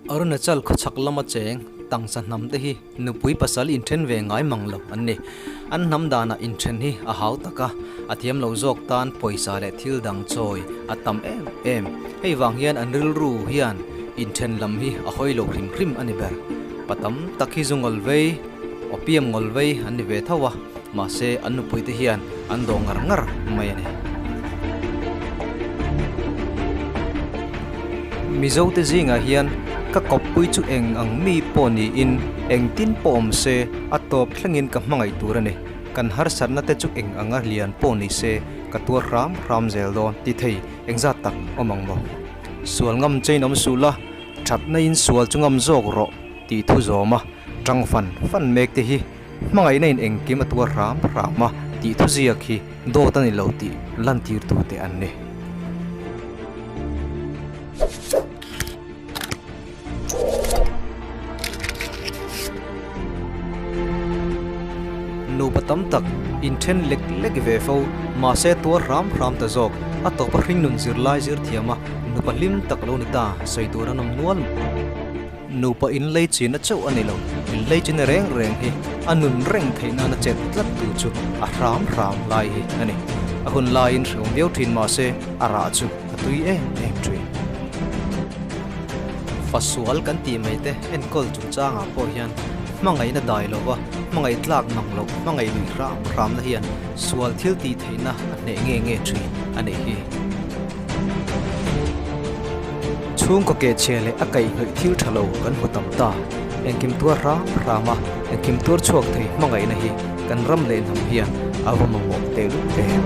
Arunachal khawchhak lama cheng tangsa hnam te hi nupui pasal inthen ve ngai mang lo an ni. An hnam danah inthen hi a hau tak a, a thiam lo zawk tan pawisa leh thil dang chawi a tam em em. Hei vang hian an rilru hian inthen lam hi a hawi lo hrim hrim a ni ber. Pa tam tak hi zu ngawl vei, opium ngawl vei an ni ve tho a, mahse an nupui te hian an dawh ngar ngar mai a ni. Mizo te zingah hian ka kawppui chu eng ang mi pawh niin engtin pawh awm se a tawp thlengin ka hmangaih tur a ni. Kan harsatna te chu eng anga lian pawh ni se ka tuar hram hram zel dawn ti thei engzat tak awm ang maw? Sual ngam chein awm suh la, thatna in sual chu ngam zawk rawh tih thu zawm a, tang fan fan mek te hi hmangaihna in engkim a tuar hram hram a tih thu ziak hi dawt a ni lo tih lantir tu te an ni. Nupa tam tak inthen lek lek ve fo, mahse tuar hram hram ta zawk. A tawpa hringnun zirlai zir thiama nupa hlim tak lo ni ta sawi tur an awm nual. Nupa inlei china chauh a ni lo, inlei china reng reng hi a nun reng theih nana chet tlat tu chu a hram hram lai hi a ni. A hun laiin hreawm viau thin mahse a rah chu a tui em em thin. Fasual kan tih mai te enkawl chungchangah pawh hian hmangaihna dai lova hmangaih tlak mang loh hmangaih lui hram hramna hian sual thil tih theihna a hneh nge nge thin a nih hi. Chhungkaw kehchhia leh a kaihhnawih thil tha lo kan hmu tam ta. Engkim tuar hram hram a, engkim tuar chhuak thei hmangaihna hi kan ram leh hnam hian a va mamawh teh lut em.